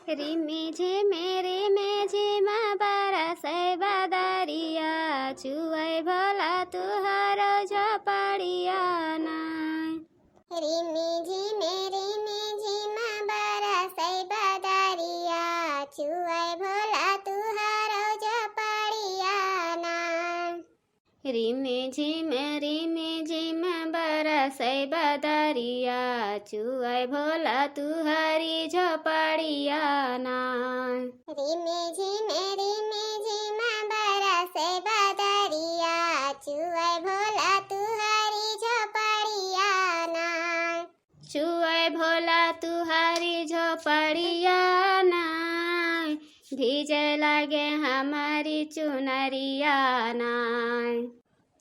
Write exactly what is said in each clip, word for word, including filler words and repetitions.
रिमझिम रिमझिम बरसै बदरिया, चुअै भोला तुहरो झोपड़िया ना। रिमझिम रिमझिम बरसै बदरिया, चुअै भोला तुहरो झोपड़िया ना। रिमझिम रिमझिम बरसै बदरिया, चुअै भोला तुहरी झोपड़िया ना। रिमझिम रिमझिम बरसै बदरिया, चुअै भोला तुहरी झोपड़िया ना। चुअै भोला तुहरी झोपड़िया ना, भीजै लागे हमरी चुनरिया ना।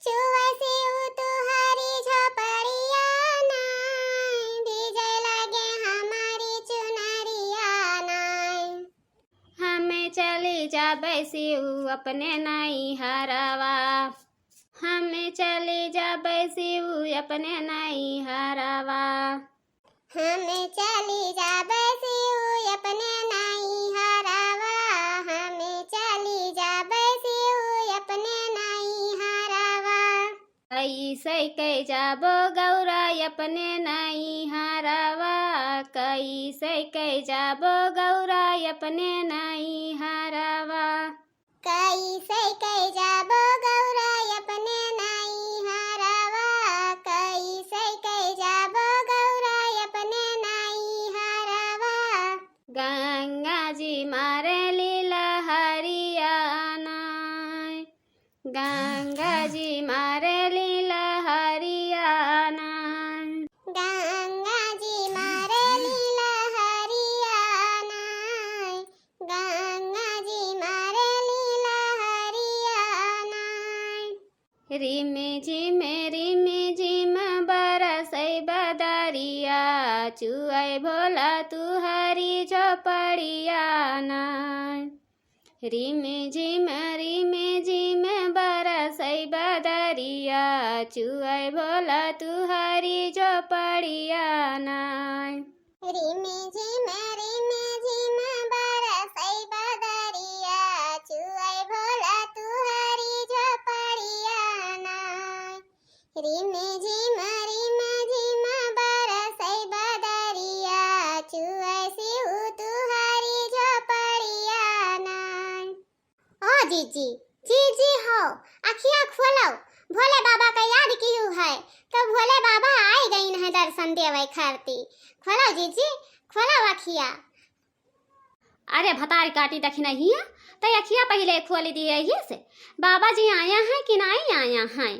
चुअै शिव तुहरी झोपड़िया ना, भीजै लागे हमरी चुनरिया ना। हम चली जाबै शिव अपने नैहरवा, हम चली जाबै शिव अपने नैहरवा। हम चली जाबै शिव अपने नैहरवा, हम चली जाबै शिव अपने नैहरवा। कैसै कै जाबो गौरा अपने नैहरवा, कैसै कै जाबो गौरा अपने नैहरवा। कैसै कै जाबो गौरा अपने नैहरवा, कैसै कै जाबो गौरा अपने नैहरवा। गंगा जी मारे लीला हरियाना, गंगा जी मारे लीला हरियाना। गंगा जी मारे लीला हरियाना, गंगा जी मारे लीला हरियाना। रिमझिम रिमझिम बरसै बदरिया, चुअै भोला तुहरी झोपड़िया ना। रिमझिम रिमझिम बरसै बदरिया, चुअै भोला तुहरी झोपड़िया ना। रिमझिम रिमझिम बरसै बदरिया, चुअै भोला तुहरी झोपड़िया ना। रिमझिम रिमझिम बरसै बदरिया, चुअै शिव तुहरी झोपड़िया ना। ओ जीजी, जीजी हो, अखिया खोलो, भोले बाबा का याद किहू है, तो भोले बाबा आइ गइन है दर्शन देवै खातिर। खोलो जीजी, खोलो अखिया। अरे भतारी काटी दखिनहिया, तै अखिया पहिले खोलि दिहे ही से, बाबा जी आया है कि नाहीं आया है?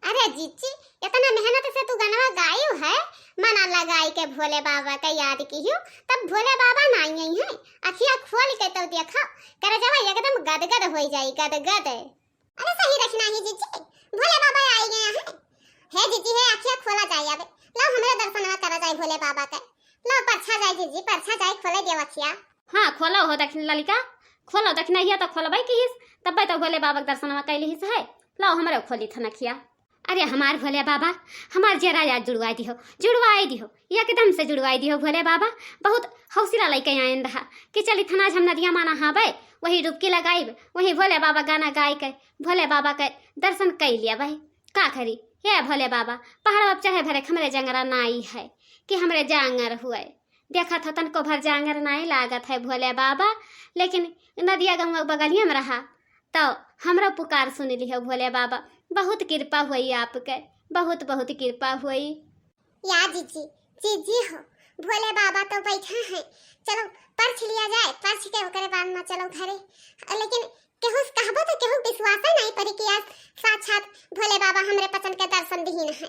अरे जीजी, एतना मेहनत से तू गनवा गायू है, मना लगाइ के भोले बाबा के याद किहू, तब भोले बाबा नाहीं अइहैं। अखिया खोलि के तौ देखा, करजवा एकदम गदगद होइ जाई, गदगद। अरे सही दखिनही जीजी, भोले बाबा आइ गया है। हे जीजी, हे अखिया खोला जाए अब, लाओ हमरे दर्शनवा करा जाए भोले बाबा के। लाओ परछा जाए जीजी, परछा जाए, खोले देव अखिया। हाँ, खोलो हो दखिन ललिका, खोलो दखिनहिया तो खोलबै किहिस, तब्बै तो भोले बाबा के दर्शनवा कैलिहिस है। लाओ हमरे खोली थन अखिया। अरे हमार भोले बाबा, हमार जियरा आज जुड़वाइ दिहो, जुड़वाइ दिहो, एकदम से जुड़वाइ दिहो भोले बाबा। बहुत हौसला लइके आएन रहा कि चली थन आज हम नदिया मा नहाबै, वही डुबकी लगाइब, वही भोले बाबा गाना गाइ के भोले बाबा के दर्शन कइ लेबै। का करी, हे भोले बाबा, पहाड़वा पे चढ़े भरे हमरे जंगरा नाई है कि हमरे जांगर हुए। देखत हो तनको भर जांगर नाई लागत है भोले बाबा, लेकिन नदिया गंगा बगलिया में रहा, तो हमरो पुकार सुन लिहो भोले बाबा। बहुत कृपा हुई आपके, बहुत बहुत कृपा हुई। या जीजी, जीजी हो, भोले बाबा तो बैठा है, चलो परछ लिया जाए, परछ के ओकरे बाद में चलो घरे। लेकिन केहू से कहबो तो केहू विश्वास नहीं पड़ी कि आज साक्षात भोले बाबा हमरे पचन के दर्शन दिहिन है,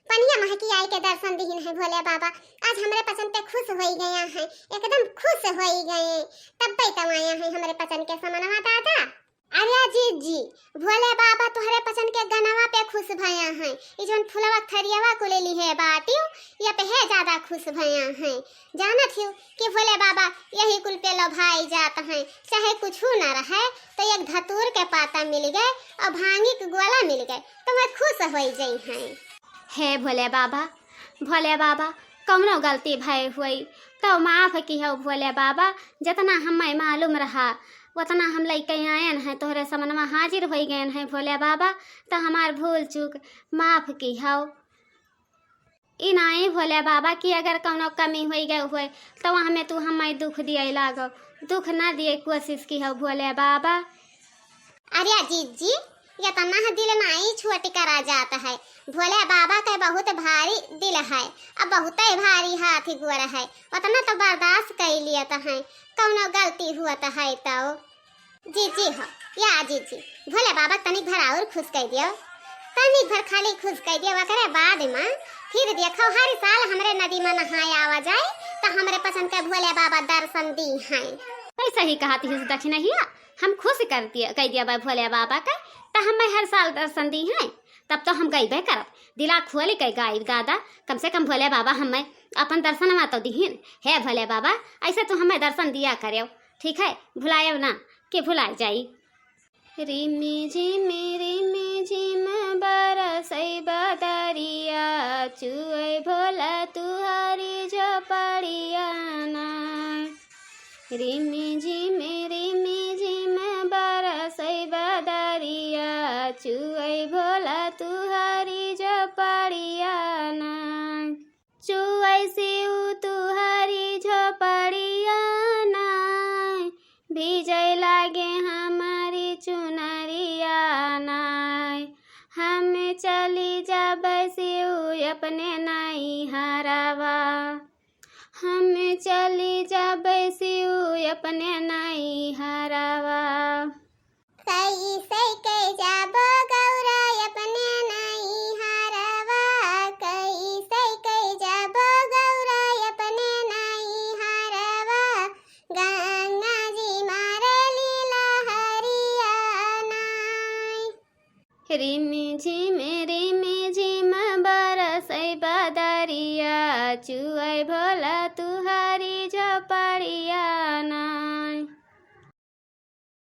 पनिया महकी आई के दर्शन दिहिन है भोले बाबा। आज हमरे पचन पे खुश होई गया है, एकदम खुश होई गए, तब्बै तो आया है हमरे पचन के समनवा दादा। अरे जीजी, भोले बाबा तोहरे पचन के गनवा पे खुश भया हैं। ई जौन फुलवा थरियवा को ले ली है बाटियो, ये पे है ज्यादा खुश भया हैं। जानत हियो कि भोले बाबा यही कुल पे लोभाई जात हैं, चाहे कुछ ना रहे तो एक धतूर के पाता मिल गए और भांगी के गोला मिल गए तो मैं खुश होई जई हैं। हे भोले बाबा, भोले बाबा, कौनो गलती भय हुई, तो माफ किहौ भोले बाबा, जतना हम्मै मालूम रहा, ओतना हम लइके आयन हैं, तोहरे समनवा हाजिर होइ गयन हैं भोले बाबा, तो हमार भूल चूक माफ किहौ। ई नाई भोले बाबा कि अगर कौनो कमी होइ गए होए, तो हमें तू हम्मै दुख दिए लागो, दुख ना दिए कोशिश किहौ भोले बाबा। अरे जीजी, एतना दिल नाई छोट करा जात है। भोले बाबा के बहुत भारी दिल है, अब बहुते भारी हाथ गोड़ है, ओतना तो बर्दाश्त कइ लियत है, कौनो गलती हुअत है तो। जीजी हो, या जीजी, भोले बाबा तनिक भर और खुश कइ दियो, तनिक भर खाली खुश कइ दियो, ओकरे बाद में फिर देखो हर साल हमरे नदी में नहाए आवा जाए, तो हमरे पसंद के भोले बाबा दर्शन दी हैं। ऐसा ही कहत हिस दक्षिणहिया, हम खुश कर दिया, कइ दिया बा भोले बाबा के, त हम्मै हर साल दर्शन दी हैं, तब तो हम गइबे करब, दिला खोल के गाइब दादा, कम से कम भोले बाबा हम्मै अपन दर्शनवा तो दिहिन। हे भोले बाबा, ऐसे तू हम्मै दर्शन दिया करेव, ठीक है, भुलायव ना, के भुलाए जाई। रिमि झिम रिमि झिम बरसै बदरिया, चुअइ भोला तुहरी झोपड़िया ना। रिमि झिम रिमि झिम बरसै बदरिया, चुअइ भोला तुहरी झोपड़िया ना। चुअइ शिव तुहरी झोपड़िया नाय, भीजइ लागे हमरी चुनरिया नाय। हम चली जाबै शिव अपने नैहरवा, हम चली जाबै शिव अपने नैहरवा। कैसे कै जाबो गौरा अपने नैहरवा, कैसे कै जाबो गौरा अपने नैहरवा, गंगा जी मारे लीला हरिया नाय। रिमि झिम रिमि झिम बरसै बदरिया, चुअइ भोला